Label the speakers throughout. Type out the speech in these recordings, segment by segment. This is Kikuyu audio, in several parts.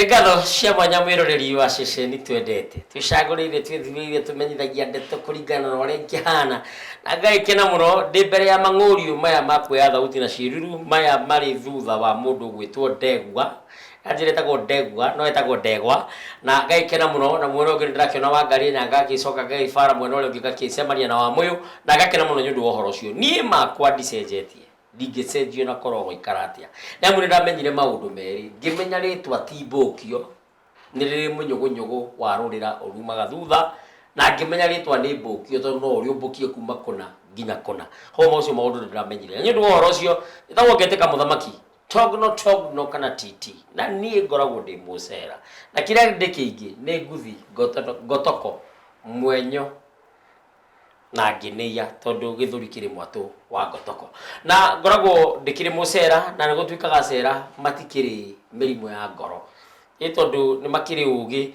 Speaker 1: Nĩ ngatho cia mwanya mwĩroreri wa ceceni twendete twĩcagũrĩire twĩthurĩire tũmenyithagia ndeto kũringana na ũrĩa ikĩhana na ngagĩkena mũno ndĩ mbere ya mang'ũriũ maya ma kuoya thauti na ciĩruru maya marĩ thutha wa mũndũ ũgwĩtwo Ndegwa na njĩra ĩtagwo Ndegwa no ĩtagwo Ndegwa na ngagĩkena mũno na mwena ũngĩ nĩndĩrakĩona Wangarĩ na ngagĩcoka ngagĩbara mwena ũrĩa ũngĩ ngagĩcemania na Wamũyũ na ngakena mũno nĩ ũndũ wa ũhoro ũcio niĩ makwa ndicenjetie ndingĩcenjio na korwo gũikara atĩa nĩ amu nĩ ndamenyire maũndũ merĩ ngĩmenya rĩtwa ti mbũkio nĩ rĩrĩ mũnyũgũnyũgũ wa rũrĩra ũrumaga thutha na ngĩmenya rĩtwa nĩ mbũkio tondũ no ũrĩũmbũkie kuma kũna nginya kũna ho macio maũndũ nĩ ndĩramenyire na nĩ ũndũ wa ũhoro ũcio njĩtagwo ngetĩka mũthamaki togno togno kana titi na niĩ ngoragwo ndĩ mũcera na kĩrĩa ndĩ kĩingĩ nĩ nguthi ngotoko mwenyo na ngĩnĩia tondũ gĩthũri kĩrĩ mwatũ wa ngotoko na ngoragwo ndĩkĩrĩ mũcera na nĩ gũtuĩkaga cera matikĩrĩ mĩrimũ ya ngoro ĩ tondũ nĩ makĩrĩ ũgĩ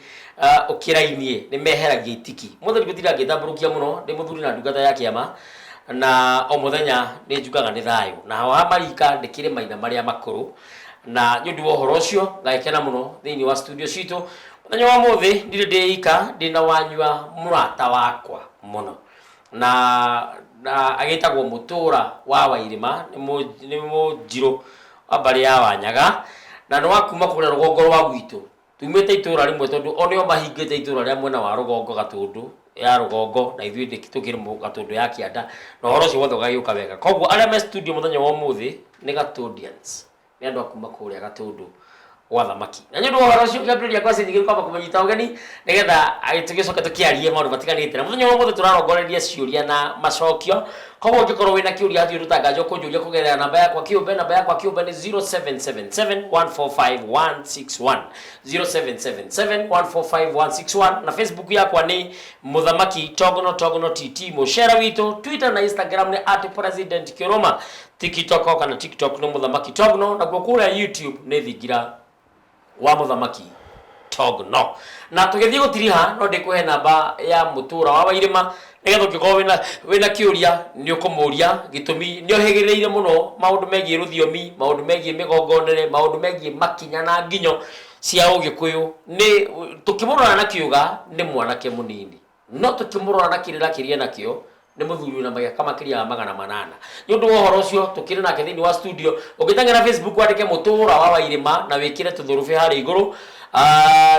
Speaker 1: ũkĩrainie nĩ meheragia itiki mũthĩ ndigũtinda ngĩtambũrũkia mũno ndĩ mũthuri na ndungata ya kĩama na o mũthenya nĩ njugaga nĩ thayũ na ho ha marika ndĩkĩrĩ maina marĩa makũrũ na nĩ ũndũ wa ũhoro ũcio ngagĩkena mũno thĩinĩ wa studio citũ Mũthenya wa ũmũthĩ ndirĩ ndĩ ika ndĩ na wanyua mũrata wakwa mũno na na agĩtagwo Mũtũra wa Wairĩma nĩ nĩ mũnjirũ wa mbarĩ ya Wanyaga na nĩ wa kuma kũrĩa rũgongo rwa gwitũ. Tumĩte itũra rĩmwe tondũ o nĩo mahingĩte itũra rĩa mwena wa rũgongo Gatũndũ ya rũgongo na ithuĩ tũkĩrĩ Gatũndũ ya kĩanda na ũhoro ũcio wothe ũgagĩũka wega. Koguo arĩa me studio mũthenya wa ũmũthĩ nĩ Gatũndians. Nĩ andũ a kuma kũrĩa Gatũndũ gwa thamaki. Na nĩ ũndũ wa ũhoro ũcio kĩambĩrĩria kwa cinyingĩ kwamba kũmũnyita ũgeni nĩgetha tũgĩcoke tũkĩarie maũndũ matiganĩte. Na mũthenya wa ũmũthĩ tũrarongoreria ciũria na macokio. Koguo ũngĩkorwo wĩna kĩũria hatirĩ ũndũ ũtanganja kũnjũria kũgerera namba yakwa kĩũmbe. Namba yakwa kĩũmbe nĩ 0777145161. 0777145161 na Facebook yakwa nĩ Mũthamaki Togno Togno TT mũcera witũ. Twitter na Instagram nĩ @president Kĩrũma. TikTok kana TikTok nĩ Mũthamaki Togno, nakuo kũrĩa YouTube nĩ Thingira wa Mũthamaki Togno. Na tũgĩthiĩ gũtiriha no ndĩkũhe namba ya mũtũra wa Wairĩma nĩgetha ũngĩkorwo wĩna wĩna kĩũria nĩ ũkũmũria gĩtũmi nĩ ohĩgĩrĩire mũno maũndũ megiĩ rũthiomi, maũndũ megiĩ mĩgongonere, maũndũ megiĩ makinya na nginyo cia ũgĩkũyũ. Nĩ tũkĩmũrora na kĩũga nĩ mwanake mũnini. No tũkĩmũrora na kĩrĩra kĩrĩa enakĩo, nĩ mũthuri wĩna mĩaka makĩria ya 800. Nĩ ũndũ wa ũhoro ũcio, tũkĩrĩ nake thĩinĩ wa studio. Ũngĩteng'era Facebook wandĩke Mũtũra wa Wairĩma na wĩkĩre tũthũrũbĩ harĩa igũrũ,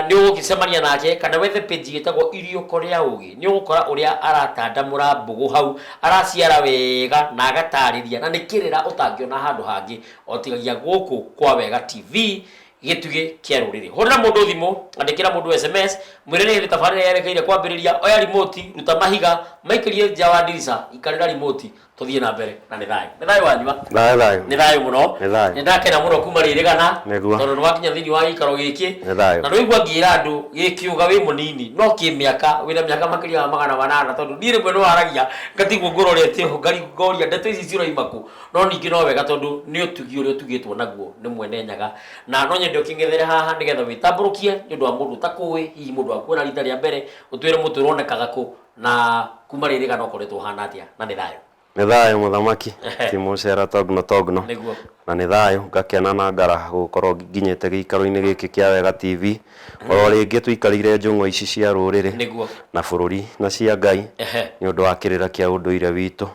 Speaker 1: nĩ ũgũgĩcemania nake, kana wethe page ĩtagwo Iriũko rĩa Ũgĩ. Nĩ ũgũkora ũrĩa aratandamũra mbũgũ hau, araciara wega na agatarĩria, na nĩ kĩrĩra ũtangĩona handũ hangĩ o tigagia gũkũ kwa Wega TV. Gĩtugĩ kĩa rũrĩrĩ. Hũrĩra mũndũ thimũ, andĩkĩra mũndũ SMS, mwĩre nĩ hĩndĩ tabarĩra yerekeire kwambĩrĩria, oya remote, ruta mahiga, maikĩrie nja wa ndirica, ikarĩra remote, tũthiĩ na mbere na nĩ thayũ. Nĩ thayũ wanyua?
Speaker 2: Thayũ thayũ.
Speaker 1: Nĩ thayũ mũno.
Speaker 2: Nĩ thayũ.
Speaker 1: Nĩ ndakena mũno kuma rĩrĩgana.
Speaker 2: Nĩguo.
Speaker 1: Tondũ nĩ wakinya thĩinĩ wa gĩikaro gĩkĩ.
Speaker 2: Nĩ thayũ.
Speaker 1: Na ndũigua ngĩra andũ gĩkĩũga wĩ mũnini no kĩmĩaka wĩna mĩaka makĩria ya 800 tondũ niĩ rĩmwe nĩ waragia ngatigwo ngũrorete ũũ ngoria ndeto ici ciroima kũ. No ningĩ no wega tondũ nĩ ũtugi ũrĩa ũtugĩtwo naguo nĩ Mwene Nyaga. Na no nyende ũkĩng'ethere haha nĩgetha wĩtambũrũkie nĩ ũndũ wa mũndũ ũtakũĩ, hihi mũndũ wakuona rita rĩa mbere, ũtwĩre mũtĩ ũronekaga kũ, na kuma rĩrĩ gana ũkoretwo ũhana atĩa, na nĩ thayũ.
Speaker 2: Nĩ thayũ mũthamaki, ti mũcera togno togno.
Speaker 1: Nĩguo.
Speaker 2: Na nĩ thayũ, ngakena na ngaraha gũkorwo nginyĩte gĩikaro-inĩ gĩkĩ kĩa Wega TV. Oro rĩngĩ tũikarĩire njũng'wa ici cia rũrĩrĩ
Speaker 1: Nĩguo.
Speaker 2: na bũrũri na cia Ngai
Speaker 1: Ehe.
Speaker 2: nĩ ũndũ wa kĩrĩra kĩa ũndũire witũ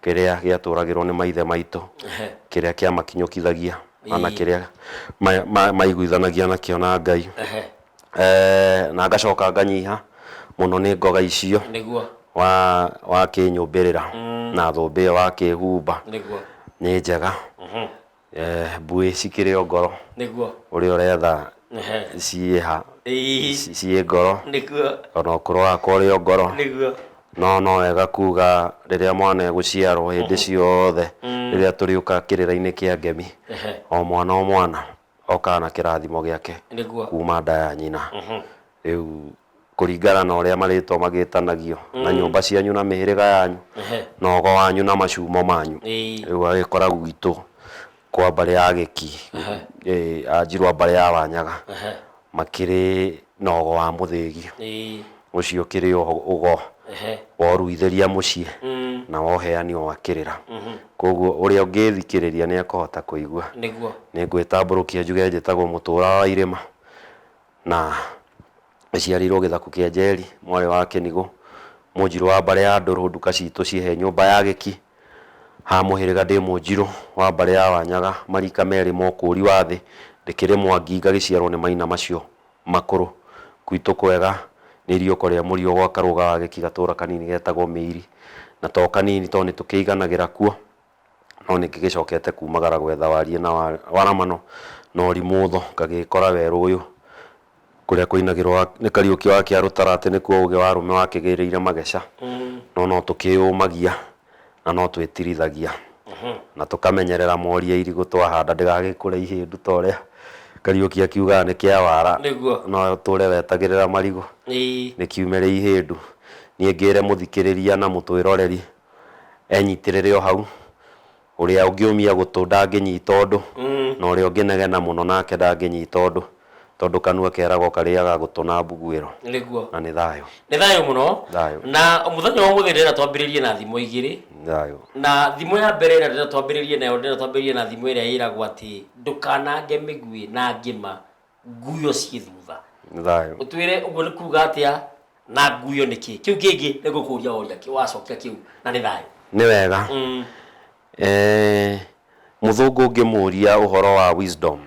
Speaker 2: kĩrĩa gĩatũragĩrwo nĩ maithe maitũ
Speaker 1: Ehe.
Speaker 2: kĩrĩa kĩamakinyũkithagia ona
Speaker 1: Ĩĩ.
Speaker 2: kĩrĩa maiguithanagia nakĩo na Ngai.
Speaker 1: Ehe.
Speaker 2: Eh, na ngacoka nganyiha mũno nĩ ngoga icio
Speaker 1: Nĩguo.
Speaker 2: wa wakĩnyũmbĩrĩra na thũmbĩ ĩyo wakĩhumba
Speaker 1: Nĩguo.
Speaker 2: nĩ njega. Eh, mbuĩ cikĩrĩ o ngoro
Speaker 1: Nĩguo.
Speaker 2: ũrĩa ũretha
Speaker 1: Ehe.
Speaker 2: ciĩha
Speaker 1: Ĩĩ.
Speaker 2: ciĩ ngoro
Speaker 1: Nĩguo.
Speaker 2: ona ũkũrũ wakwa ũrĩ o ngoro
Speaker 1: Nĩguo.
Speaker 2: no no wega kuga rĩrĩa mwana egũciarwo hĩndĩ ciothe rĩrĩa tũrĩũka kĩrĩra-inĩ kĩa ngemi
Speaker 1: Ehe.
Speaker 2: o mwana o mwana okaga na kĩrathimo gĩake
Speaker 1: Nĩguo.
Speaker 2: kuma nda ya nyina rĩu kũringana na ũrĩa marĩtwa magĩtanagio na nyũmba cianyu na mĩhĩrĩga yanyu
Speaker 1: Ehe.
Speaker 2: na ũgo wanyu na macumo manyu
Speaker 1: Ĩĩ.
Speaker 2: rĩu agĩkora gwitũ kwa mbarĩ ya Gĩki ĩ, Anjirũ a mbarĩ ya Wanyaga
Speaker 1: Ehe.
Speaker 2: makĩrĩ na ũgo wa Mũthĩgi
Speaker 1: Ĩĩ.
Speaker 2: ũcio ũkĩrĩ ũgo
Speaker 1: Ehe.
Speaker 2: wa ũruithĩria mũciĩ na wa ũheani wa kĩrĩra koguo ũrĩa ũngĩthikĩrĩria nĩ ekũhota kũigua
Speaker 1: Nĩguo.
Speaker 2: nĩ ngwĩtambũrũkia njuge njĩtagwo Mũtũra wa Irĩma. Na Njiarĩirwo gĩthaku kĩa Njeri, mwarĩ wa Kĩnigũ, Mũnjirũ wa mbarĩ ya Ndũrũ, nduka citũ ciĩ he nyũmba ya Gĩki. Ha mũhĩrĩga ndĩ Mũnjirũ wa mbarĩ ya Wanyaga, marika merĩ ma ũkũũri wa thĩ, ndĩkĩrĩ Mwangi ngagĩciarwo nĩ maina macio makũrũ. Gwitũ kwega nĩ iriũko rĩa mũriũ gwa Karũga wa Gĩki gatũũra kanini getagwo Mĩiri, na to kanini tondũ nĩtũkĩiganagĩra kuo. No nĩngĩgĩcokete kumagara gwetha wariĩ na waramano na ũrimũtho, ngagĩkora werũ ũyũ kũrĩa kũinagĩrwo nĩ Kariũki wa Kĩarũtara atĩ nĩkuo ũgĩ wa arũme wakĩgĩrĩire mageca. No no tũkĩyũmagia na no twĩtirithagia na tũkamenyerera mori ya irigũ twahanda ndĩgagĩkũre ihĩndu ta ũrĩa Kariũki akiugaga nĩ kĩa wara. No ũtũre wetagĩrĩra marigũ rĩkiumĩre ihĩndu. Niĩ ngĩre mũthikĩrĩria na mũtwĩroreri enyitĩrĩre o hau, ũrĩa ũngĩũmia gũtũ ndangĩnyita ũndũ, na ũrĩa ũngĩnegena mũno nake ndangĩnyita ũndũ, tondũ kanua keragwo karĩaga gũtũ na mbuguĩro.
Speaker 1: Nĩguo.
Speaker 2: Na nĩ thayũ.
Speaker 1: Nĩ thayũ mũno.
Speaker 2: Thayũ.
Speaker 1: Na mũthenya wa ũmũthĩ ndĩrenda twambĩrĩrie na thimo igĩrĩ.
Speaker 2: Thayũ.
Speaker 1: Na thimo ya mbere ĩrĩa ndĩrenda twambĩrĩrie nayo, ndĩrenda twambĩrĩrie na thimo ĩrĩa ĩragwo atĩ ndũkanange mĩguĩ na ngĩma nguyo ciĩ thutha.
Speaker 2: Nĩ thayũ.
Speaker 1: Ũtwĩre ũguo nĩ kuga atĩa na nguyo nĩ kĩ? Kĩu kĩngĩ nĩ ngũkũria woria wacokia kĩu na nĩ thayũ.
Speaker 2: Nĩ wega. Eh, mũthũngũ ũngĩmũria ũhoro wa wisdom,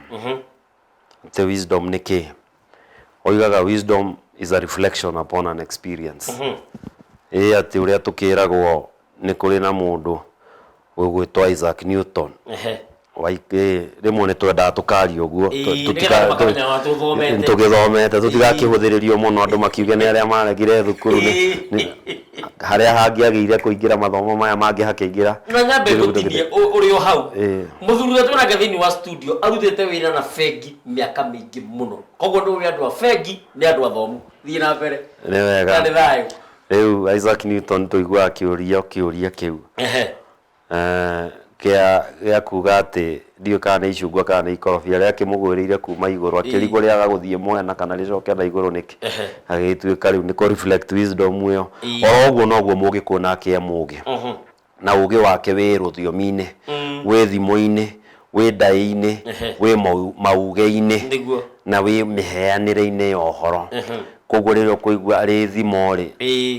Speaker 2: atĩ wisdom nĩ kĩ? Oigaga wisdom is a reflection upon an experience. Ĩ atĩ ũrĩa tũkĩragwo nĩ kũrĩ na mũndũ ũgwĩtwo Isaac Newton. Rĩmwe nĩ twendaga tũkaria ũguo.
Speaker 1: Ĩĩ, nĩgetha andũ makamenya wa tũthomete.
Speaker 2: Tũgĩthomete tũtigakĩhũthĩrĩrio mũno andũ makiuge nĩ arĩa maregire thukuru harĩa hangĩagĩire kũingĩra mathomo maya mangĩ hakĩingĩra.
Speaker 1: Na nyambe ngũtinie ũrĩ o hau. Mũthuri ũrĩa twĩnake thĩinĩ wa studio arutĩte wĩra na bengi mĩaka mĩingĩ mũno, koguo nĩ ũĩ andũ a bengi nĩ andũ athomu. Thiĩ na mbere.
Speaker 2: Nĩ wega.
Speaker 1: Na nĩ thayũ.
Speaker 2: Rĩu Isaac Newton tũiguaga akĩũrio kĩũria kĩu. Kĩa gĩa kuga atĩ ndiũĩ kana nĩ icungwa kana nĩ ikorobia rĩakĩmũgwĩrĩire kuma igũrũ akĩrigwo rĩaga gũthiĩ mwena kana rĩcoke na igũrũ nĩkĩ. Agĩgĩtuĩka rĩu nĩ kũ reflect wisdom ĩyo. Oro ũguo noguo mũgĩkũyũ nake e mũgĩ. Na ũgĩ wake wĩ rũthiomi-inĩ, wĩ thimo-inĩ, wĩ ndaĩ-inĩ, wĩ mauge-inĩ na wĩ mĩheanĩre-inĩ ya ũhoro. Koguo rĩrĩa ũkũigua arĩ thimo rĩ,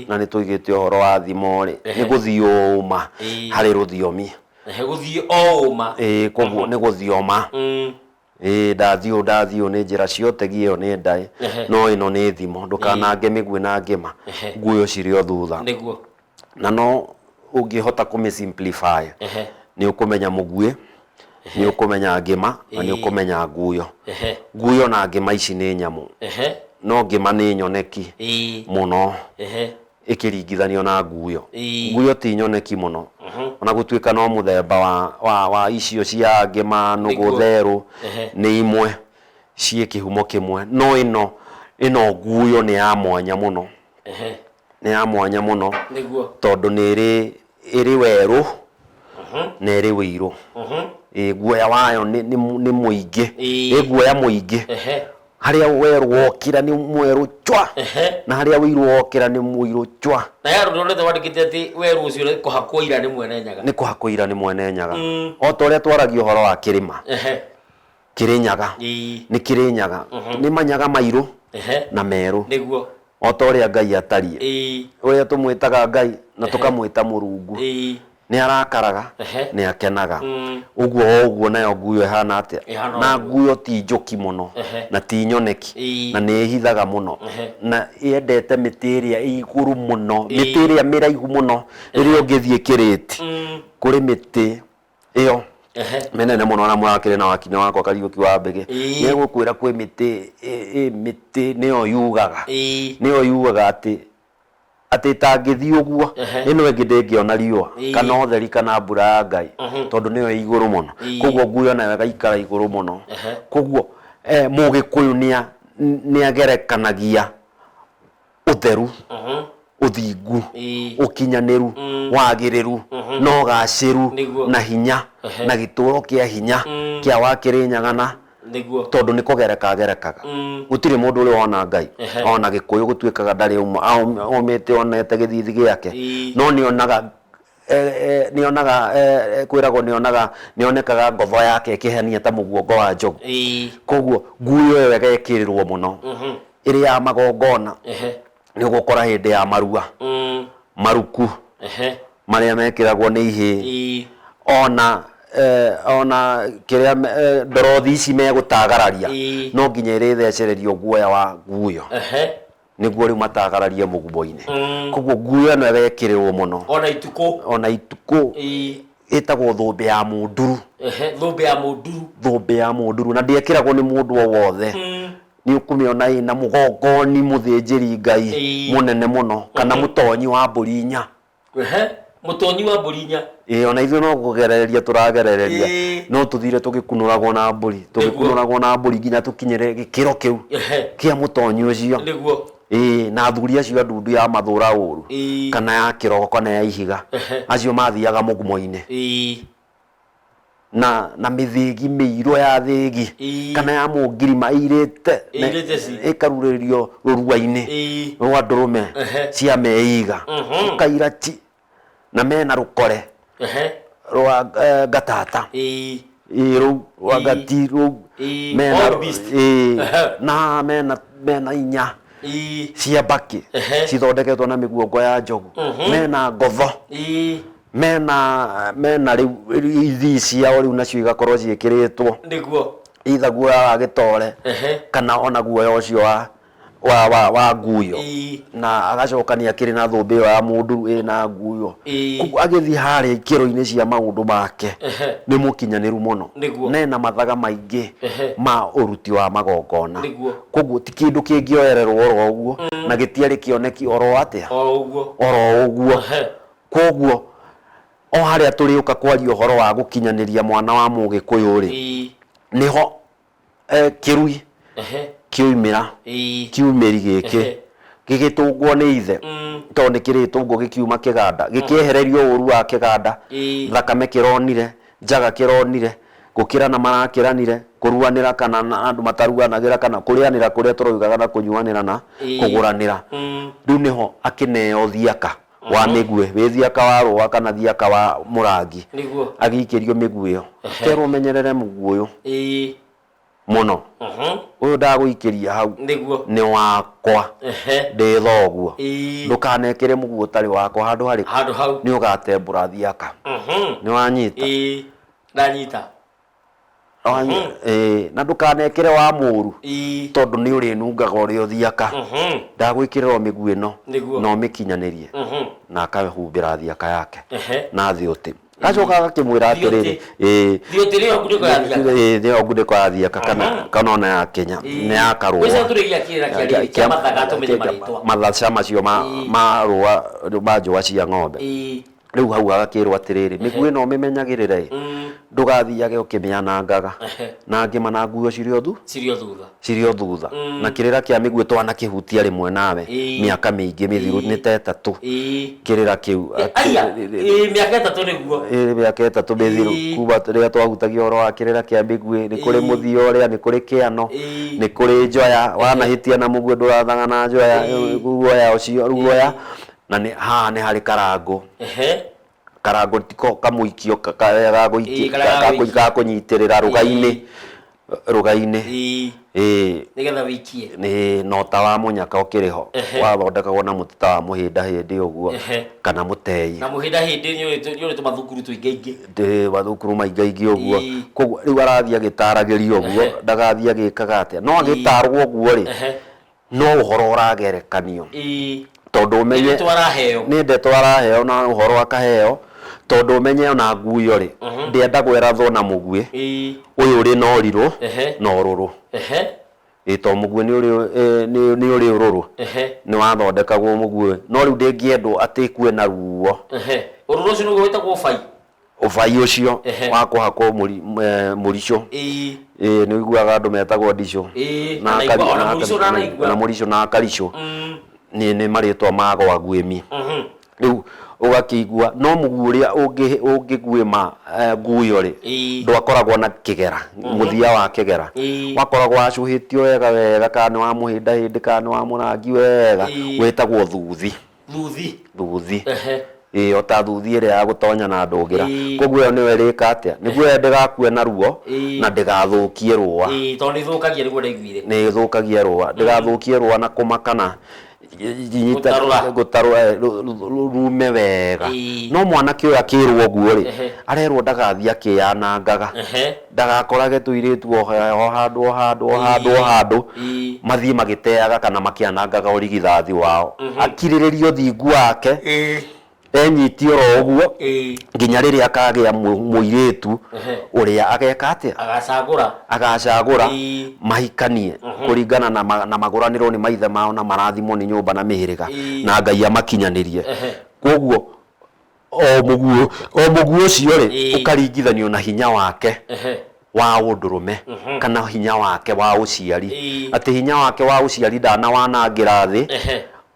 Speaker 2: na nĩ tũigĩte ũhoro wa thimo rĩ, nĩ gũthiũma harĩ rũthiomi.
Speaker 1: Gũthiĩ o ũma.
Speaker 2: Ĩĩ koguo nĩ gũthioma. Ĩĩ ndathiĩ ũũ ndathiĩ ũũ nĩ njĩra cia ũtegi ĩyo nĩ ndaĩ, no ĩno nĩ thimo, ndũkanange mĩguĩ na ngĩma, nguyo cirĩ o thutha.
Speaker 1: Nĩguo.
Speaker 2: Na no ũngĩhota kũmĩ simplify nĩ ũkũmenya mũguĩ, nĩ ũkũmenya ngĩma na nĩ ũkũmenya nguyo. Nguyo na ngĩma ici nĩ nyamũ, no ngĩma nĩ nyoneki mũno ĩkĩringithanio na nguyo. Nguyo ti nyoneki mũno ona gũtuĩka no mũthemba wa icio cia ngĩma, nũgũ, therũ nĩ imwe ciĩ kĩhumo kĩmwe, no ĩno ĩno nguyo nĩ ya mwanya mũno. Nĩ ya mwanya mũno.
Speaker 1: Nĩguo.
Speaker 2: Tondũ nĩ ĩrĩ ĩrĩ werũ na ĩrĩ wĩirũ. Ĩĩ guoya wayo nĩ nĩ nĩ mũingĩ. Ĩ guoya mũingĩ. Harĩa werũ wokĩra nĩ mwerũ chwa. Na harĩa wĩirũ wokĩra nĩ mũirũ chwa.
Speaker 1: Na he handũ ndonete wandĩkĩte atĩ werũ ũcio nĩ kũhakwo ira nĩ mwene Nyaga.
Speaker 2: Nĩ kũhakwo ira nĩ mwene Nyaga. O ta ũrĩa twaragia ũhoro wa kĩrĩma. Kĩrĩnyaga. Nĩ Kĩrĩnyaga. Nĩ manyaga mairũ na merũ.
Speaker 1: Nĩguo.
Speaker 2: O ta ũrĩa Ngai atariĩ. Ũrĩa tũmwĩtaga Ngai na tũkamwĩta Mũrungu. Nĩ arakaraga, nĩ akenaga. Ũguo o ũguo nayo nguyo ĩhana atĩa? Na nguyo ti njũki mũno na ti nyoneki na nĩ ĩhithaga mũno na yendete mĩtĩ ĩrĩa ĩ igũrũ mũno, mĩtĩ ĩrĩa mĩraihu mũno. Rĩrĩa ũngĩthiĩ kĩrĩti, kũrĩ mĩtĩ ĩyo mĩnene mũno na mũrakĩrĩ na wakinya wakwa Kariũki wa Mbĩgĩ nĩ egũkwĩra kwĩ mĩtĩ ĩ mĩtĩ nĩyo yugaga nĩyo yugaga atĩ atĩ ĩtangĩthiĩ ũguo ĩno ĩngĩ ndĩngĩona riũa kana ũtheri kana mbura ya Ngai tondũ nĩyo ĩ igũrũ mũno. Koguo nguyo nayo ĩgaikara igũrũ mũno. Koguo Mũgĩkũyũ nĩ agerekanagia ũtheru, ũthingu, ũkinyanĩru, wagĩrĩru, na ũgacĩru, na hinya, na gĩtũũro kĩa hinya kĩa wa Kĩrĩnyaga na tondũ nĩ kũgereka agerekaga. Gũtirĩ mũndũ ũrĩ wona Ngai. Ona Gĩkũyũ gũtuĩkaga ndarĩ aumĩte onete gĩthithi gĩake, no nĩ onaga. Nĩonaga kwĩragwo nĩonaga nĩonekaga ngotho yake ĩkĩhenia ta mũguongo wa njogu. Koguo nguo ĩyo ĩgekĩrĩrwo mũno ĩrĩ ya magongona. Nĩ ũgũkora hĩndĩ ya marua, maruku marĩa mekĩragwo nĩ ihĩĩ, ona ona kĩrĩa ndorothi ici megũtagararia, no nginya ĩrĩthecererio guoya wa nguyo nĩguo rĩu matagararie mũgumo-inĩ. Koguo nguo ĩno ĩgekĩrĩrwo mũno.
Speaker 1: Ona itukũ.
Speaker 2: Ona itukũ. Ĩtagwo thũmbĩ ya mũnduru.
Speaker 1: Thũmbĩ ya mũnduru.
Speaker 2: Thũmbĩ ya mũnduru, na ndĩekĩragwo nĩ mũndũ o wothe. Nĩ ũkũmĩona ĩna mũgongoni mũthĩnjĩri Ngai mũnene mũno, kana mũtonyi wa mbũri inya.
Speaker 1: Mũtonyi wa mbũri inya.
Speaker 2: Ĩĩ, ona ithuĩ no kũgerereria tũragerereria. No tũthire tũgĩkunũragwo na mbũri, tũgĩkunũragwo na mbũri nginya tũkinyĩre gĩkĩro kĩu kĩa mũtonyi ũcio. Ĩĩ, na athuri acio a ndundu ya mathũra ũru, kana ya kĩrogo, kana ya ihiga, acio mathiaga mũgumo-inĩ na mĩthĩgi mĩirũ ya thĩgi, kana ya mũngirima ĩirĩte,
Speaker 1: Ĩirĩte ci.
Speaker 2: ĩkarurĩrio rũrua-inĩ rwa ndũrũme cia meiga, ũkaira ti, na mena rũkore rwa ngatata. Ĩĩ, rũu rwa ngati rũu. Mena
Speaker 1: Wild beast.
Speaker 2: Ĩĩ, na mena inya cia mbakĩ cithondeketwo na mĩguongo ya njogu, mena ngotho, mena rĩu ithii ciao rĩu nacio igakorwo ciĩkĩrĩtwo either guoya wa gĩtore kana ona guoya ũcio wa nguyo, na agacoka nĩ akĩrĩ na thũmbĩ ĩyo ya mũnduru ĩna nguyo. Koguo agĩthiĩ harĩa ikĩro-inĩ cia maũndũ make nĩ mũkinyanĩru mũno, na ena mathaga maingĩ ma ũruti wa magongona. Koguo ti kĩndũ kĩngĩoererwo oro ũguo, na gĩtiarĩ kĩoneki oro atĩa,
Speaker 1: oro ũguo.
Speaker 2: Oro ũguo. Koguo o harĩa tũrĩũka kwaria ũhoro wa gũkinyanĩria mwana wa Mũgĩkũyũ rĩ, nĩho kĩrui kĩoimĩra, kiumĩri gĩkĩ gĩgĩtũngwo nĩ ithe, tondũ nĩ kĩrĩtũngwo gĩkiuma kĩganda, gĩkĩehererio ũru wa kĩganda, thakame kĩronire, njaga kĩronire, gũkĩrana marakĩranire, kũruanĩra kana andũ mataruanagĩra, kana kũrĩanĩra kũrĩa tũroigaga na kũnyuanĩra na kũgũranĩra. Rĩu nĩho akĩneo thiaka wa mĩguĩ, wĩ thiaka wa rũa kana thiaka wa mũrangi, agĩikĩrio mĩguĩ ĩyo, kerwo menyerere mũguĩ ũyũ mũno, ũyũ ndagũikĩria hau nĩ wakwa, ndĩ thoguo, ndũkanekĩre mũguĩ ũtarĩ wakwa handũ harĩkũ,
Speaker 1: handũ hau
Speaker 2: nĩ ũgatembũra thiaka. Nĩ wanyita?
Speaker 1: Ndanyita.
Speaker 2: Na ndũkanekĩre wa mũru, tondũ nĩ ũrĩnungaga ũrĩ o thiaka. Ndagwĩkĩrĩra o mĩguĩ ĩno na ũmĩkinyanĩrie. Na akahumbĩra thiaka yake na thiũtĩ. Gacoka agakĩmwĩra atĩrĩrĩ, ĩĩ,
Speaker 1: Thiũtĩ nĩyo ngunĩko ya thiaka.
Speaker 2: Ĩĩ, nĩyo ngunĩko ya thiaka, kana ona ya Kenya, nĩ ya karũa.
Speaker 1: Ũcio tũrĩgia kĩrĩra kĩa rĩrĩ kĩa mathaga tũmenye marĩtwa.
Speaker 2: Mathaca macio ma rũa, ma njũa cia ng'ombe. Rĩu hau agakĩrwo atĩrĩrĩ, mĩguĩ ĩno ũmĩmenyagĩrĩre ĩ, ndũgathiage ũkĩmĩanangaga. Na ngĩma na nguo cirĩ o
Speaker 1: cirĩ o thutha.
Speaker 2: Cirĩ o thutha. Na kĩrĩra kĩa mĩguĩ twanakĩhutia rĩmwe nawe mĩaka mĩingĩ mĩthiru, nĩ ta ĩtatũ. Kĩrĩra kĩu.
Speaker 1: Aya, mĩaka ĩtatũ nĩguo.
Speaker 2: Ĩĩ, mĩaka ĩtatũ mĩthiru kuma rĩrĩa twahutagia ũhoro wa kĩrĩra kĩa mĩguĩ, nĩ kũrĩ mũthia ũrĩa, nĩ kũrĩ kĩano, nĩ kũrĩ njoya, wanahĩtia na mũguĩ ndũrathaga na njoya, ruoya ũcio, ruoya. Na nĩ haha nĩ harĩ karangũ. Karangũ tiko kamũikio karĩa
Speaker 1: Karĩa ga gũikia.
Speaker 2: ga kũnyitĩrĩra rũgai-inĩ. Rũgai-inĩ. Ĩĩ.
Speaker 1: Nĩgetha wĩikie.
Speaker 2: Nĩ na ũta wa mũnyaka ũkĩrĩ ho. Wathondekagwo na mũtĩ ta wa mũhĩnda hĩndĩ ũguo, kana mũtei.
Speaker 1: Na mũhĩnda hĩndĩ nĩ ũrĩ tũmathukuru tũingaingĩ.
Speaker 2: Ndĩ mathukuru maingaingĩ ũguo. Koguo rĩu arathiĩ agĩtaragĩria ũguo, ndagathiĩ agĩkaga atĩa. No agĩtarwo ũguo rĩ, no ũhoro ũragerekanio. Tondũ ũmenye
Speaker 1: Nĩ ndeto araheo.
Speaker 2: Nĩ ndeto araheo na ũhoro akaheo, tondũ ũmenye ona nguyo rĩ, ndĩendagwo ĩrathwo na mũguĩ. Ũyũ ũrĩ na ũrirũ na ũrũrũ. Ĩĩ, tondũ mũguĩ nĩ ũrĩ ũrũrũ. Nĩ wathondekagwo mũguĩ. No rĩu ndĩngĩendwo atĩ ĩkue na ruo.
Speaker 1: Ũrũrũ ũcio nĩguo wĩtagwo ũbai.
Speaker 2: Ũbai ũcio wa kũhakwo mũricũ. Ĩĩ, nĩ ũiguaga andũ metagwo ndicũ.
Speaker 1: Na ona mũricũ ndanaigua.
Speaker 2: Na mũricũ na karicũ. Nĩ marĩtwa ma gwaguĩmi. Rĩu ũgakĩigua no mũguĩ ũrĩa ũngĩguĩma nguyo rĩ, ndwakoragwo na kĩgera, mũthia wa kĩgera. Wakoragwo wacũhĩtio wega wega, kana nĩ wa mũhĩnda hĩndĩ, kana nĩ wa mũrangi wega, wĩtagwo thuthi.
Speaker 1: Thuthi.
Speaker 2: Thuthi. Ĩĩ, o ta thuthi ĩrĩa ya gũtonya na ndũngĩra. Koguo ĩyo nĩyo ĩrĩka atĩa? Nĩguo ĩyo ndĩgakue na ruo na ndĩgathũkie rũa.
Speaker 1: Ĩĩ, tondũ nĩ ĩthũkagia nĩguo ndaiguire.
Speaker 2: Nĩ ĩthũkagia rũa. Ndĩgathũkie rũa na kũma kana
Speaker 1: Gũtarũra.
Speaker 2: Gũtarũra rume wega. No mwanake ũyũ akĩrwo ũguo rĩ, arerwo ndagathiĩ akĩyanangaga. Ndagakorage tũirĩtu o handũ o handũ o handũ o handũ, mathiĩ magĩteaga kana makĩanangaga ũrigithathi wao. Akirĩrĩrie ũthingu wake, enyitie oro ũguo nginya rĩrĩa akagĩa mũirĩtu ũrĩa ageka atĩa?
Speaker 1: Agacagũra.
Speaker 2: Agacagũra mahikanie kũringana na magũranĩrwo nĩ maithe mao na marathimwo nĩ nyũmba na mĩhĩrĩga na Ngai amakinyanĩrie. Kwoguo o mũguĩ o mũguĩ ũcio rĩ ũkaringithanio na hinya wake wa ũndũrũme kana hinya wake wa ũciari, atĩ hinya wake wa ũciari ndanawanangĩra thĩ,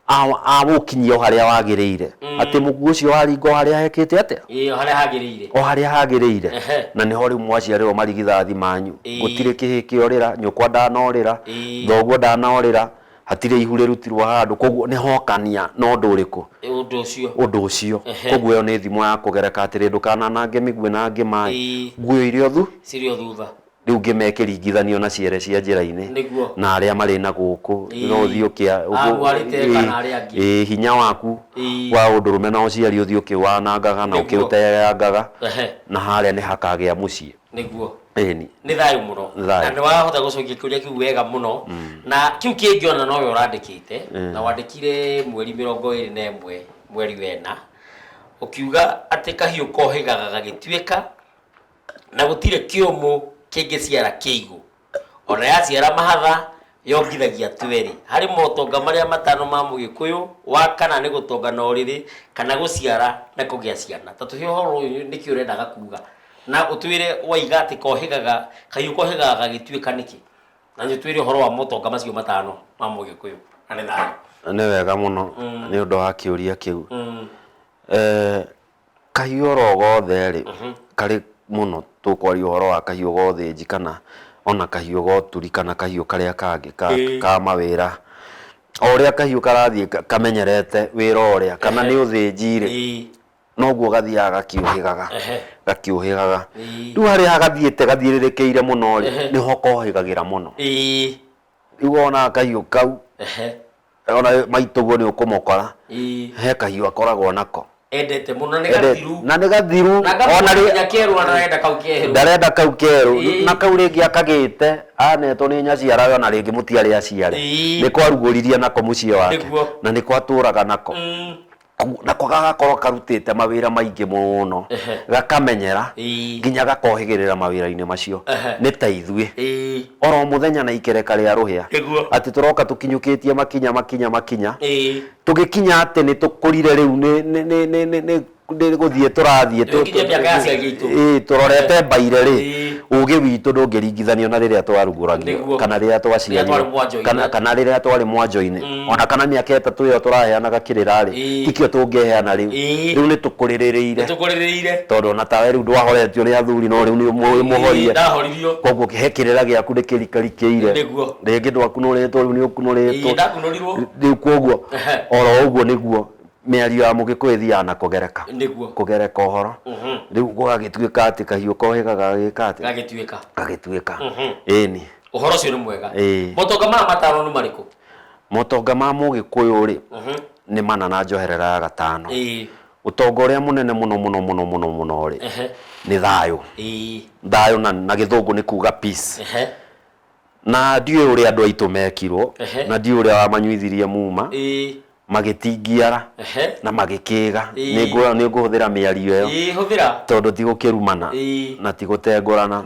Speaker 2: awũkinyia o harĩa wagĩrĩire, atĩ mũguĩ ũcio waringa o harĩa hekĩte atĩa?
Speaker 1: Ĩĩ, o harĩa hagĩrĩire.
Speaker 2: O harĩa hagĩrĩire. Na nĩho rĩu mwaciarĩrwo marigithathi manyu. Gũtirĩ kĩhĩĩ kĩorĩra, nyũkwa ndanorĩra, thoguo ndanorĩra, hatirĩ ihu rĩrutirwo handũ, koguo nĩ hokania na ũndũ ũrĩkũ?
Speaker 1: Ũndũ ũcio.
Speaker 2: Ũndũ ũcio. Koguo ĩyo nĩ thimo ya kũgereka atĩrĩ, ndũkananange mĩguĩ na ngĩma ĩ, nguo irĩ o thu.
Speaker 1: Cirĩ o thutha.
Speaker 2: Rĩu ngĩma ĩkĩringithanio na ciere cia njĩra-inĩ. Na arĩa marĩ na gũkũ, no ũthiĩ ũkĩa,
Speaker 1: Amu arĩte kana arĩa angĩ.
Speaker 2: Ĩĩ, hinya waku wa ũndũrũme na ũciari ũthiĩ ũkĩwanangaga na ũkĩũteangaga, na harĩa nĩ hakagĩa mũciĩ. Ĩni.
Speaker 1: Nĩ thayũ mũno.
Speaker 2: Nĩ thayũ.
Speaker 1: Na nĩ wahota gũcokia kĩũria kĩu wega mũno. Na kĩu kĩngĩ ona nowe ũrandĩkĩte, na wandĩkire mweri 21 mweri wena, ũkiuga atĩ kahiũ kohĩgaga gagĩtuĩka, na gũtirĩ kĩũmũ kĩngĩciara kĩigũ. Ona yaciara mahatha, yongithagia twerĩ. Harĩ motonga marĩa matano ma Mũgĩkũyũ, wa kana nĩ gũtonga na ũrĩrĩ, kana gũciara na kũgĩa ciana. Ta tũhe ũhoro ũyũ nĩkĩ ũrendaga kuga. Na ũtwĩre waiga atĩ kohĩgaga, kahiũ kohĩgaga gagĩtuĩka nĩkĩ? Na nĩ ũtwĩre ũhoro wa motonga macio matano ma Mũgĩkũyũ. Na nĩ thayũ.
Speaker 2: Nĩ wega mũno nĩ ũndũ wa kĩũria kĩu. Kahiũ oro gothe rĩ, karĩ mũno tũkwaria ũhoro wa kahiũ ga ũthĩnji kana ona kahiũ ga ũturi kana kahiũ karĩa kangĩ ka mawĩra. O ũrĩa kahiũ karathiĩ kamenyerete wĩra ũrĩa, kana nĩ ũthĩnji rĩ, noguo gathiaga gakĩũhĩgaga, gakĩũhĩgaga. Rĩu harĩa gathiĩte gathiũrũrũkĩire mũno rĩ, nĩho kohĩgagĩra mũno. Rĩu wonaga kahiũ kau, ona maitũguo nĩ ũkũmũkora, he kahiũ akoragwo nako.
Speaker 1: Endete mũno na nĩ gathiru.
Speaker 2: Na nĩ gathiru.
Speaker 1: Na
Speaker 2: Ona
Speaker 1: nginya kerũ ona arenda kau kerũ.
Speaker 2: Ndarenda kau kerũ. Na kau rĩngĩ akagĩte, anetwo nĩ nyaciarawe ona rĩngĩ mũtiarĩ aciare. Nĩ kwarugũririe nako mũciĩ wake. Na nĩ kwatũraga nako. Nako gagakorwo karutĩte mawĩra maingĩ mũno, gakamenyera nginya gakohĩgĩrĩra mawĩra-inĩ macio. Nĩ ta ithuĩ oro mũthenya na ikereka rĩa rũhĩa, atĩ tũroka tũkinyũkĩtie makinya makinya makinya, tũgĩkinya atĩ nĩ tũkũrire rĩu nĩ nĩ nĩ nĩ nĩ nĩ nĩ gũthiĩ tũrathiĩ
Speaker 1: Tũgĩkinyia mĩaka ya aciari aitũ.
Speaker 2: Tũrorete mbaire rĩ, ũgĩ witũ ndũngĩringithanio na rĩrĩa twarugũragio kana rĩrĩa
Speaker 1: Rĩrĩa
Speaker 2: twaciarirwo
Speaker 1: twarĩ mwanjo-inĩ.
Speaker 2: kana rĩrĩa twarĩ mwanjo-inĩ, ona kana mĩaka 3 ĩyo tũraheanaga kĩrĩra rĩ, tikĩo tũngĩheana rĩu. Rĩu nĩ tũkũrĩrĩrĩire.
Speaker 1: Nĩ tũkũrĩrĩire.
Speaker 2: Tondũ ona tawe rĩu ndwahoretio nĩ athuri no rĩu nĩ mũhorie.
Speaker 1: Ndahoririo.
Speaker 2: Koguo he kĩrĩra gĩaku nĩ kĩrikarikĩire. Rĩngĩ ndwakunũrĩtwo rĩu nĩ ũkunũrĩtwo.
Speaker 1: Ndakunũrirwo.
Speaker 2: Rĩu koguo oro ũguo nĩguo mĩario ya Mũgĩkũyũ ĩthiaga na kũgereka. Kũgereka ũhoro. Rĩu gũgagĩtuĩka atĩ kahiũ kohĩgaga gagĩka atĩa?
Speaker 1: Gagĩtuĩka.
Speaker 2: Gagĩtuĩka. Ĩni.
Speaker 1: Ũhoro ũcio nĩ mwega. Motonga maya matano nĩ marĩkũ?
Speaker 2: Motonga ma Mũgĩkũyũ rĩ, nĩ mana na njoherera ya gatano. Ũtonga ũrĩa mũnene mũno mũno mũno mũno mũno rĩ, nĩ thayũ. Thayũ na gĩthũngũ nĩ kuga peace. Na ndiũĩ ũrĩa andũ aitũ mekirwo, na ndiũĩ ũrĩa wamanyuithirie muma, magĩtingiara na magĩkĩga. Nĩ ngũhũthĩra mĩario ĩyo.
Speaker 1: Hũthĩra.
Speaker 2: Tondũ ti gũkĩrumana na ti gũtengũrana.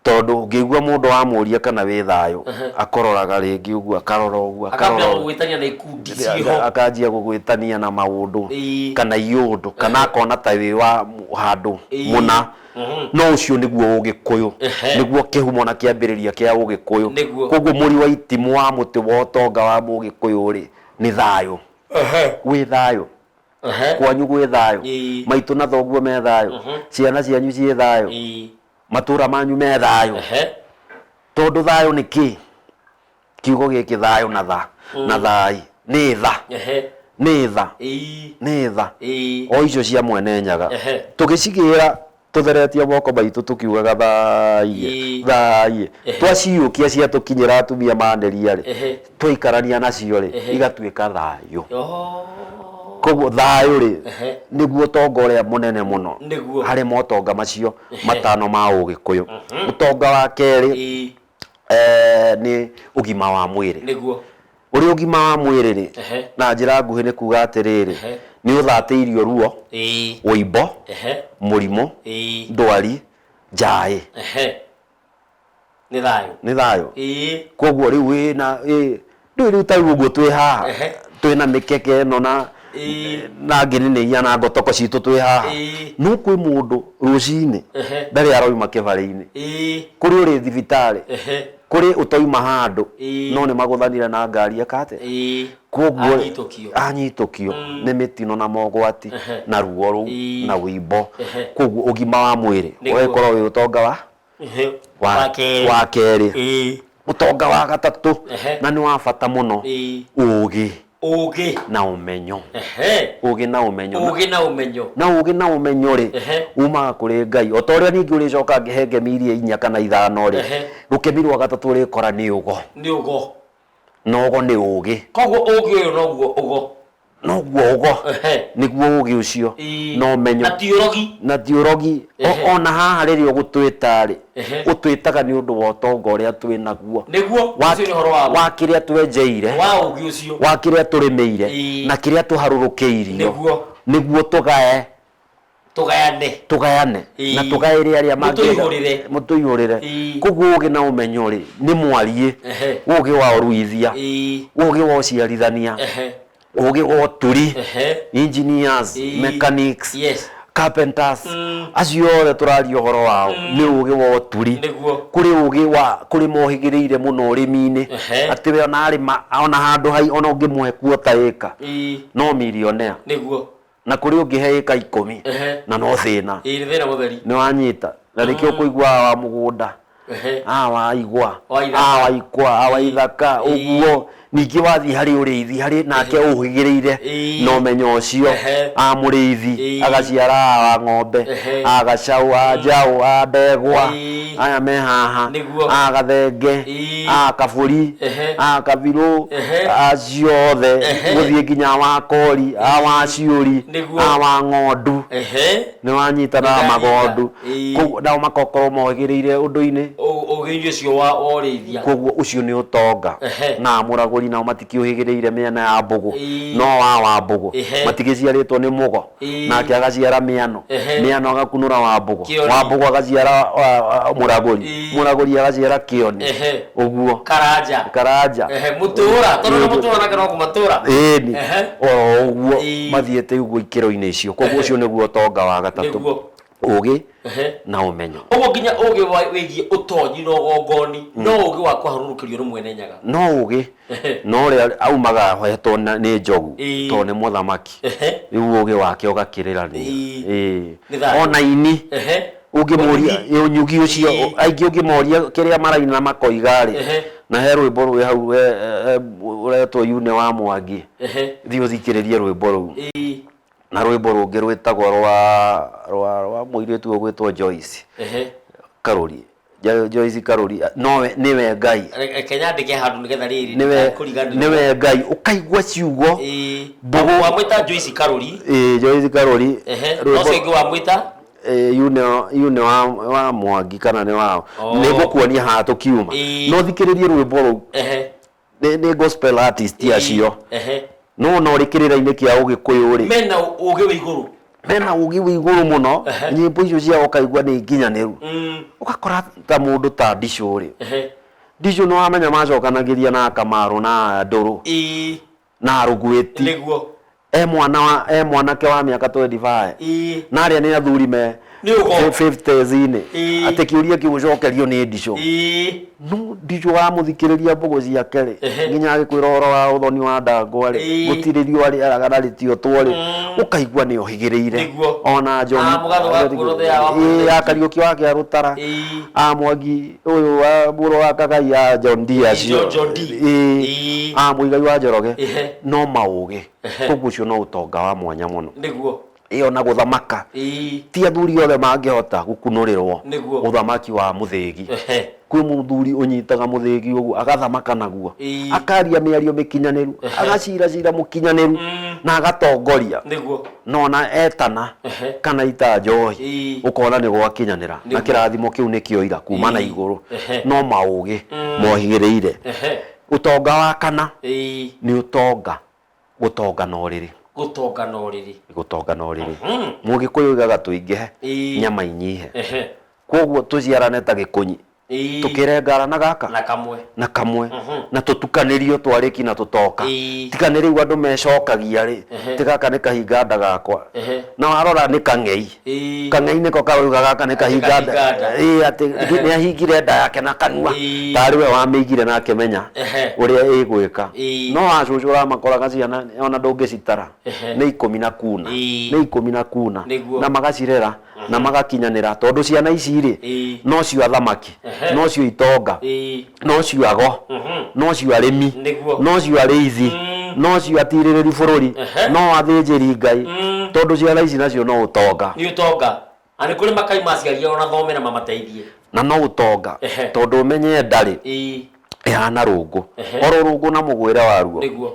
Speaker 2: Tondũ ũngĩigua mũndũ wamũria kana wĩ thayũ, akũroraga rĩngĩ ũguo, akarora ũguo, akarora
Speaker 1: Akambia gũgwĩtania na ikundi ciĩho.
Speaker 2: Akanjia gũgwĩtania na maũndũ kana iũndũ, kana akona ta wĩ wa handũ mũna. No ũcio nĩguo Ũgĩkũyũ, nĩguo kĩhumo na kĩambĩrĩria kĩa Ũgĩkũyũ. Koguo mũri wa itimũ wa mũtĩ wa ũtonga wa Mũgĩkũyũ rĩ, nĩ thayũ. Wĩ thayũ. Kwanyu gwĩ thayũ. Maitũ na thoguo me thayũ. Ciana cianyu ciĩ thayũ. Matũra manyu me thayũ. Tondũ thayũ nĩ kĩ? Kiugo gĩkĩ thayũ na tha na thai nĩ tha. Nĩ tha. Nĩ tha. O icio cia Mwene Nyaga. Tũgĩcigĩra tũtheretie moko maitũ tũkiugaga thaiĩ, thaiĩ. Twaciyũkia ciatũkinyĩra atumia manĩria rĩ, twaikarania nacio rĩ, igatuĩka thayũ. Koguo thayũ rĩ, nĩguo ũtonga ũrĩa mũnene mũno harĩ motonga macio matano ma Ũgĩkũyũ. Ũtonga wa kerĩ nĩ ũgima wa mwĩrĩ. Ũrĩ ũgima wa mwĩrĩ-rĩ, na njĩra nguhĩ nĩ kuga atĩrĩrĩ, nĩ ũthatĩirio ruo, ũimbo, mũrimũ, ndwari, njaĩ.
Speaker 1: Nĩ thayũ.
Speaker 2: Nĩ thayũ. Koguo rĩu wĩna ndũĩ rĩu ta rĩu ũguo twĩ haha, twĩna mĩkeke ĩno na na ngirinĩia na ngotoko citũ twĩ haha. No kwĩ mũndũ rũcinĩ ndarĩ aroima kĩbarĩ-inĩ. Kũrĩ ũrĩ thibitarĩ. Kũrĩ ũtoima handũ no nĩ magũthanire na ngari eka atĩa? Kwoguo
Speaker 1: Anyitũkio.
Speaker 2: anyitũkio nĩ mĩtino na mogwati na ruo rũu na wũimbo. Kwoguo ũgima wa mwĩrĩ ũgagĩkorwo wĩ ũtonga wa
Speaker 1: wa
Speaker 2: Wa
Speaker 1: kerĩ.
Speaker 2: Wa kerĩ. Ũtonga wa gatatũ na nĩ wa bata mũno, ũgĩ.
Speaker 1: Ũgĩ.
Speaker 2: Na ũmenyo. Ũgĩ na ũmenyo.
Speaker 1: Ũgĩ na ũmenyo.
Speaker 2: Na ũgĩ na ũmenyo rĩ, umaga kũrĩ Ngai. O ta ũrĩa ningĩ ũrĩcoka ngĩhe ngemi iria inya kana ithano rĩ, rũkemi rwa gatatũ ũrĩkora nĩ ũgo.
Speaker 1: Nĩ ũgo.
Speaker 2: Na ũgo nĩ ũgĩ.
Speaker 1: Koguo ũgĩ ũyũ noguo ũgo.
Speaker 2: Noguo ũgo. Nĩguo ũgĩ ũcio. Na ũmenyo.
Speaker 1: Na ti ũrogi.
Speaker 2: Na ti ũrogi. Ona haha rĩrĩa ũgũtwĩta rĩ, ũtwĩtaga nĩ ũndũ wa ũtonga ũrĩa twĩ naguo.
Speaker 1: Nĩguo, ũcio nĩ ũhoro wa ma.
Speaker 2: Wa kĩrĩa twenjeire.
Speaker 1: Wa ũgĩ ũcio.
Speaker 2: Wa kĩrĩa tũrĩmĩire. Na kĩrĩa tũharũrũkĩirio.
Speaker 1: Nĩguo.
Speaker 2: Nĩguo tũgae.
Speaker 1: Tũgayane.
Speaker 2: Tũgayane. Na tũgaĩre arĩa mangĩenda.
Speaker 1: Mũtũihũrĩre.
Speaker 2: Mũtũihũrĩre. Koguo ũgĩ na ũmenyo rĩ, nĩ mwariĩ. Ũgĩ wa ũruithia. Ũgĩ wa ũciarithania. Ũgĩ wa ũturi. Engineers, mechanics, carpenters, acio othe tũraria ũhoro wao nĩ ũgĩ wa ũturi. Kũrĩ ũgĩ wa kũrĩ mohĩgĩrĩire mũno ũrĩmi-inĩ. Atĩ we ona arĩma ona handũ hai ona ũngĩmũhe quarter ĩka no millionaire. Na kũrĩ ũngĩhe ĩka ikũmi na no thĩna.
Speaker 1: Ĩĩ nĩ thĩna mũtheri.
Speaker 2: Nĩ wanyita. Na nĩkĩo ũkũigua aa wa mũgũnda, aa wa igwa, aa wa ikwa, aa wa ithaka, ũguo. Ningĩ wathiĩ harĩ ũrĩithi, harĩ nake ũhĩgĩrĩire na ũmenyo ũcio, aa mũrĩithi, agaciara aa wa ng'ombe, aa gacaũ, aa njaũ, aa ndegwa, aya me haha, aa gathenge, aa kabũri, aa kabirũ, acio othe gũthiĩ nginya wa kori, a wa ciũri, a wa ng'ondu, nĩ wanyita na magondu. Koguo nao magakorwo mohĩgĩrĩire ũndũ-inĩ.
Speaker 1: Ũgĩ-inĩ ũcio wa ũrĩithia.
Speaker 2: Koguo ũcio nĩ ũtonga. Na mũragũri nao matikĩũhĩgĩrĩire mĩena ya mbũgũ, no wa wa mbũgũ matigĩciarĩtwo nĩ mũgo. Nake agaciara mĩano. Mĩano agakunũra wa mbũgũ. Wa mbũgũ agaciara mũragũri. Mũragũri agaciara kĩoni. Ũguo.
Speaker 1: Karanja.
Speaker 2: Karanja.
Speaker 1: Mũtũra. Tondũ na mũtũra nake no kũmatũra.
Speaker 2: Ĩni. Oro ũguo mathiĩte ũguo ikĩro-inĩ icio. Koguo ũcio nĩguo ũtonga wa gatatũ. Ũgĩ na ũmenyo.
Speaker 1: Ũguo nginya ũgĩ wĩgiĩ ũtonyi na ũgongoni no ũgĩ wa kũharũrũkĩrio nĩ Mwene Nyaga.
Speaker 2: No ũgĩ no ũrĩa aumaga ahoetwo nĩ njogu tondũ nĩ mũthamaki. Rĩu ũgĩ wake ũgakĩrĩrania. Ona ini ũngĩmũria ũnyugi ũcio aingĩ ũngĩmoria kĩrĩa maraina makoiga rĩ, na he rwĩmbo rwĩ hau ũretwo Yune wa Mwangi, thiĩ ũthikĩrĩrie rwĩmbo rũu. Na rwĩmbo rũngĩ rwĩtagwo rwa rwa rwa mũirĩtu ũgwĩtwo Joyce Karũri. Joyce Karũri nowe nĩwe Ngai.
Speaker 1: Reke nyandĩke handũ nĩgetha rĩrĩ
Speaker 2: nĩwe nĩwe Ngai ũkaigua ciugo.
Speaker 1: Mbũgũ wamwĩta Joyce Karũri.
Speaker 2: Ĩĩ Joyce Karũri.
Speaker 1: Rwĩmbo ũcio ũngĩ wamwĩta
Speaker 2: Yune Yune wa wa Mwangi kana nĩ wao. Nĩngũkuonia haha tũkiuma. No thikĩrĩrie rwĩmbo rũu. Nĩ gospel artist acio. No ona ũrĩ kĩrĩra-inĩ kĩa ũgĩkũyũ rĩ,
Speaker 1: mena ũgĩ wĩ igũrũ.
Speaker 2: Mena ũgĩ wĩ igũrũ mũno. Nyĩmbo icio ciao ũkaigua nĩ nginyanĩru. Ũgakora ta mũndũ ta Ndicũ rĩ, Ndicũ nĩ wamenya macokanagĩria na Kamaru na Ndũrũ na Rũgwĩti.
Speaker 1: Nĩguo.
Speaker 2: E mwana wa e mwanake wa mĩaka 25. Na arĩa nĩ athuri me
Speaker 1: Nĩ ũgo.
Speaker 2: 50s-inĩ.
Speaker 1: Ĩĩ.
Speaker 2: Atĩ kĩũria kĩu ũcokerio nĩ ndicũ. No ndicũ wamũthikĩrĩria mbũgũ ciake rĩ, nginya agĩkwĩra ũhoro wa ũthoni wa ndangwa rĩ, gũtirĩ riũa rĩaraga na rĩtiotwo rĩ, ũkaigua nĩ ohĩgĩrĩire. Ona John
Speaker 1: Ah, mũgathe wa kuo ya wa
Speaker 2: Ĩĩ, ya Kariũki wa Kĩarũtara. A Mwangi ũyũ wa mũrũ wa Kagai ya John D acio.
Speaker 1: John D.
Speaker 2: Ĩĩ. A Mũigai wa Njoroge. No maũgĩ. Koguo ũcio no ũtonga wa mwanya mũno.
Speaker 1: Nĩguo.
Speaker 2: Ĩyo na gũthamaka. Ti athuri othe mangĩhota gũkunũrĩrwo
Speaker 1: Nĩguo.
Speaker 2: ũthamaki wa mũthĩgi. Kwĩ mũthuri ũnyitaga mũthĩgi ũguo agathamaka naguo, akaria mĩario mĩkinyanĩru, agacira cira mũkinyanĩru na agatongoria.
Speaker 1: Nĩguo.
Speaker 2: Na ona etana kana ita njohi, ũkona nĩ gwakinyanĩra. Na kĩrathimo kĩu nĩkĩo ira kuma na igũrũ. No maũgĩ mohĩgĩrĩire. Ũtonga wa kana nĩ ũtonga gũtonga na ũrĩrĩ.
Speaker 1: Gũtonga na ũrĩrĩ.
Speaker 2: Gũtonga na ũrĩrĩ. Mũgĩkũyũ oigaga tũingĩhe, nyama inyihe. Koguo tũciarane ta gĩkũnyi. Tũkĩrengara na gaka.
Speaker 1: Na kamwe.
Speaker 2: Na kamwe. Na tũtukanĩrio twarĩki na tũtoka. Tiga nĩ rĩu andũ mecokagia rĩ, ti gaka nĩ kahinga nda gakwa. Na warora nĩ kang'ei. Kang'ei nĩko karauga gaka nĩ kahinga nda. Ĩĩ atĩ nĩ ahingire nda yake na kanua. Tarĩ we wamĩigire na akĩmenya ũrĩa ĩgwĩka. No acũcũ ũramakoraga ciana ona ndũngĩcitara. Nĩ ikũmi na kuna. Nĩ ikũmi na kuna. Na magacirera na magakinyanĩra tondũ ciana ici rĩ, nocio athamaki, nocio itonga, nocio ago, nocio arĩmi, nocio arĩithi, nocio atirĩrĩri bũrũri, no athĩnjĩri Ngai, tondũ ciana ici nacio no ũtonga.
Speaker 1: Nĩ ũtonga. Na nĩ kũrĩ makai ma aciari ao na thome na mamateithie.
Speaker 2: Na no ũtonga tondũ ũmenye nda rĩ, ĩhana rũngũ. Oro rũngũ na mũgwĩre waruo.
Speaker 1: Nĩguo.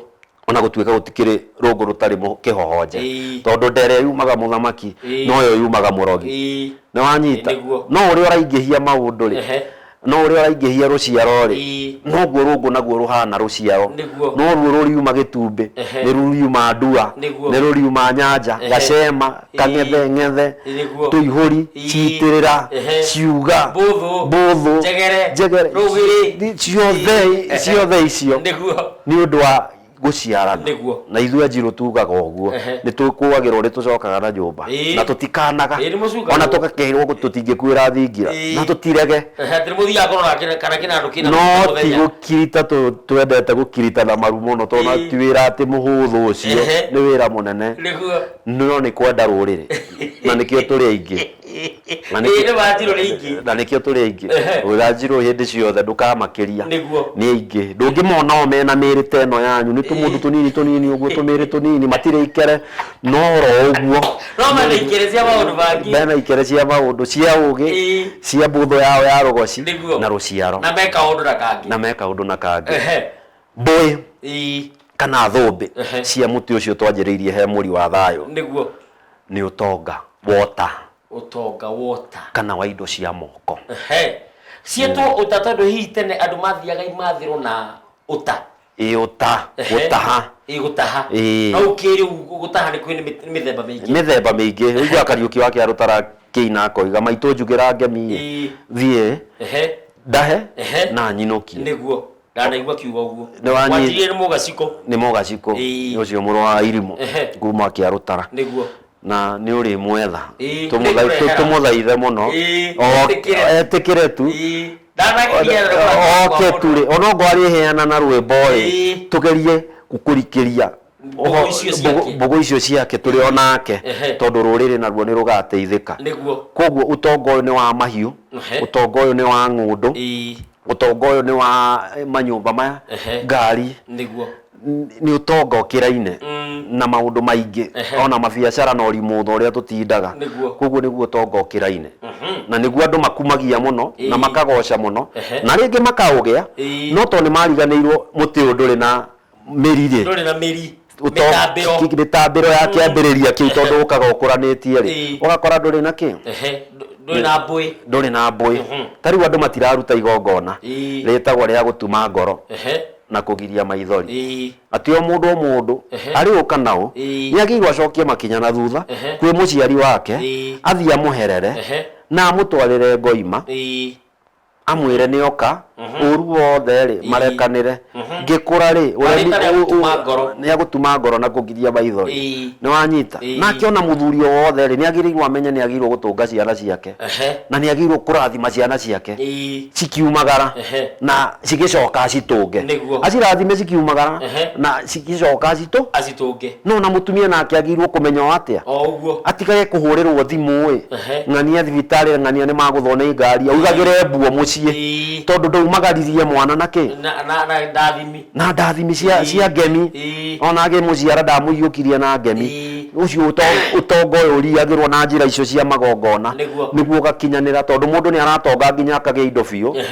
Speaker 2: Ona gũtuĩka gũtikĩrĩ rũngũ rũtarĩ kĩhohonje. Tondũ ndere yumaga mũthamaki, noyo yumaga mũrogi. Nĩ wanyita? No ũrĩa ũraingĩhia maũndũ rĩ, no ũrĩa ũraingĩhia rũciaro rĩ, noguo rũngũ naguo rũhana rũciaro. No ruo rũriuma gĩtumbĩ, nĩ rũriuma ndua, nĩ rũriuma nyanja, gacema, kang'ethe ng'ethe, tũihũri, citĩrĩra, ciuga, mbũthũ,
Speaker 1: njegere, rũgĩrĩ,
Speaker 2: ciothe ciothe icio nĩ ũndũ wa gũciarana. Na ithuĩ anjirũ tugaga ũguo, nĩ tũkũagĩrwo nĩ tũcokaga na nyũmba na tũtikanaga, ona tũgakĩrwo tũtingĩkuĩra thingira na tũtirege. No ti gũkirita twendete gũkirita na maru mũno, tondũ ti wĩra atĩ mũhũthũ ũcio, nĩ wĩra mũnene. No nĩ kwenda rũrĩrĩ na nĩkĩo tũrĩ aingĩ. Na nĩkĩo tũrĩ aingĩ. Wĩra njirũ hĩndĩ ciothe ndũkamakĩria. Nĩ aingĩ. Ndũngĩmona o mena mĩĩrĩ ta ĩno yanyu, nĩ tũmũndũ tũnini tũnini ũguo, tũmĩĩrĩ tũnini, matirĩ ikere, no oro ũguo.
Speaker 1: No mena ikere cia maũndũ mangĩ.
Speaker 2: Mena ikere cia maũndũ, cia ũgĩ, cia mbũthũ yao ya rũgoci na rũciaro.
Speaker 1: Na meka ũndũ na kangĩ.
Speaker 2: Na meka ũndũ na kangĩ. Mbũĩ kana thũmbĩ cia mũtĩ ũcio twanjĩrĩirie he mũri wa thayũ.
Speaker 1: Nĩguo.
Speaker 2: Nĩ ũtonga wota.
Speaker 1: Ũtonga wota.
Speaker 2: Kana wa indo cia moko.
Speaker 1: Ciĩtwo ũta tondũ hihi tene andũ mathiaga imathĩro na ũta.
Speaker 2: Ĩ ũta, gũtaha.
Speaker 1: Ĩ gũtaha. No ũkĩrĩ gũtaha nĩ kwĩ mĩthemba mĩingĩ.
Speaker 2: Mĩthemba mĩingĩ. Ũiguaga Kariũki wa Kĩarũtara kĩina akoiga maitũ njugĩra ngemi thiĩ ndahe na nyinũkie.
Speaker 1: Nĩguo. Ndanaigua kiugo ũguo. Wanjirie nĩ mũgacikũ.
Speaker 2: Nĩ mũgacikũ. Ũcio mũrũ wa Irimũ kuma Kĩarũtara.
Speaker 1: Nĩguo.
Speaker 2: Na nĩ ũrĩmwetha. Tũmũthaithe mũno. Etĩkĩre tu. Oke tu rĩ, ona okorwo arĩheana na rwĩmbo rĩ, tũgerie kũrikĩria mbũgũ icio ciake tũrĩ onake, tondũ rũrĩrĩ naruo nĩ rũgateithĩka. Koguo ũtonga ũyũ nĩ wa mahiũ, ũtonga ũyũ nĩ wa ng'ũndũ, ũtonga ũyũ nĩ wa manyũmba maya, ngari.
Speaker 1: Nĩguo.
Speaker 2: Nĩ ũtonga ũkĩraine na maũndũ maingĩ, ona mabiacara na ũrimũtho ũrĩa tũtindaga. Koguo nĩguo ũtonga ũkĩraine. Na nĩguo andũ makumagia mũno na makagoca mũno na rĩngĩ makaũgĩa, no tondũ nĩ mariganĩirwo mũtĩ ũyũ ndũrĩ na mĩri rĩ.
Speaker 1: Ndũrĩ na mĩri.
Speaker 2: Mĩtambĩro ya kĩambĩrĩria kĩu tondũ ũkaga ũkũranĩtie rĩ, ũgakora ndũrĩ na kĩ?
Speaker 1: Ndũrĩ na mbũĩ.
Speaker 2: Ndũrĩ na mbũĩ. Ta rĩu andũ matiraruta igongona rĩtagwo rĩa gũtuma ngoro na kũgiria maithori. Atĩ o mũndũ o mũndũ arĩ ũka nao nĩ agĩrĩirwo acokie makinya na thutha kwĩ mũciari wake, athiĩ amũherere na amũtwarĩre ngoima, amwĩre nĩ oka. Ũru wothe rĩ, marekanĩre. Ngĩkũra rĩ,
Speaker 1: ũremi Marĩta nĩagũtuma ngoro.
Speaker 2: Nĩagũtuma ngoro na kũgiria maithori. Nĩwanyita? Nake ona mũthuri o wothe rĩ, nĩagĩrĩirwo amenye nĩagĩrĩirwo gũtũnga ciana ciake. Na nĩagĩrĩirwo kũrathima ciana ciake cikiumagara na cigĩcoka acitũnge. Acirathime cikiumagara na cigĩcoka acitũ
Speaker 1: Acitũnge.
Speaker 2: No na mũtumia nake agĩrĩirwo kũmenya o atĩa?
Speaker 1: O ũguo.
Speaker 2: Atigage kũhũrĩrwo thimũ ĩ, ng'ania thibitarĩ, ng'ania nĩ magũthwo nĩ ngari, augagĩre mbuo mũciĩ tondũ ndaumagaririe mwana na kĩ?
Speaker 1: Na ndathimi.
Speaker 2: Na ndathimi cia ngemi. Ona agĩmũciara ndamũiyũkirie na ngemi. Ũcio ũtonga ũyũ ũriagĩrwo na njĩra icio cia magongona nĩguo ũgakinyanĩra, tondũ mũndũ nĩ aratonga nginya akagĩa indo biũ,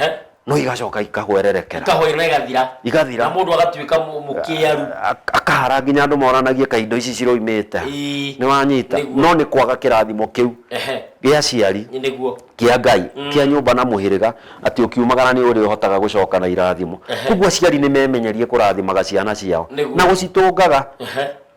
Speaker 2: no igacoka ikahwererekera.
Speaker 1: Ikahwera na igathira.
Speaker 2: Igathira.
Speaker 1: Na mũndũ agatuĩka mũkĩaru.
Speaker 2: Akahara nginya andũ moranagie kaĩ indo ici ciroimĩte ha. Nĩ wanyita? No nĩ kwaga kĩrathimo kĩu gĩa aciari, kĩa Ngai, kĩa nyũmba na mũhĩrĩga, atĩ ũkiumagara nĩ ũrĩ ũhotaga gũcoka na irathimo. Koguo aciari nĩ memenyerie kũrathimaga ciana ciao na gũcitũngaga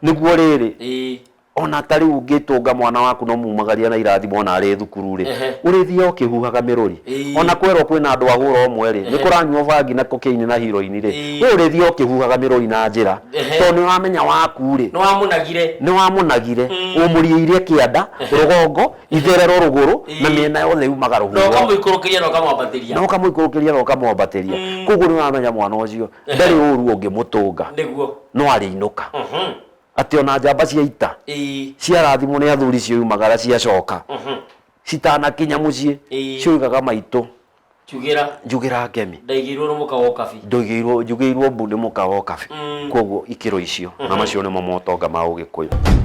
Speaker 2: nĩguo rĩrĩ, Ona ta rĩu ũngĩtũnga mwana waku na ũmumagarie na irathimo ona arĩ thukuru rĩ, ũrĩthiaga ũkĩhuhaga mĩrũri. Ona kwerwo kwĩna andũ a hũra ũmwe rĩ, nĩ kũranyuo bangi na cocaine na heroin rĩ, we ũrĩthiaga ũkĩhuhaga mĩrũri na njĩra tondũ nĩ ũramenya waku rĩ,
Speaker 1: Nĩ wamũnagire.
Speaker 2: Nĩ wamũnagire, ũmũriĩire kĩanda, rũgongo, itherero rũgũrũ na mĩena yothe yumaga
Speaker 1: rũhuho. Na ũkamũikũrũkĩria na ũkamwambatĩria.
Speaker 2: Na ũkamũikũrũkĩria na ũkamwambatĩria. Koguo nĩ ũramenya mwana ũcio ndarĩ ũru ũngĩmũtũnga. No arĩinũka. Atĩ ona njamba cia ita ciarathimwo nĩ athuri cioimagara ciacoka citanakinya mũciĩ cioigaga maitũ
Speaker 1: Njugĩra.
Speaker 2: Njugĩra ngemi.
Speaker 1: Ndaigĩirwo nĩ mũka wa ũkabi.
Speaker 2: Ndoigĩirwo njugĩirwo mbu nĩ mũka wa ũkabi. Koguo ikĩro icio na macio nĩmo motonga ma ũgĩkũyũ.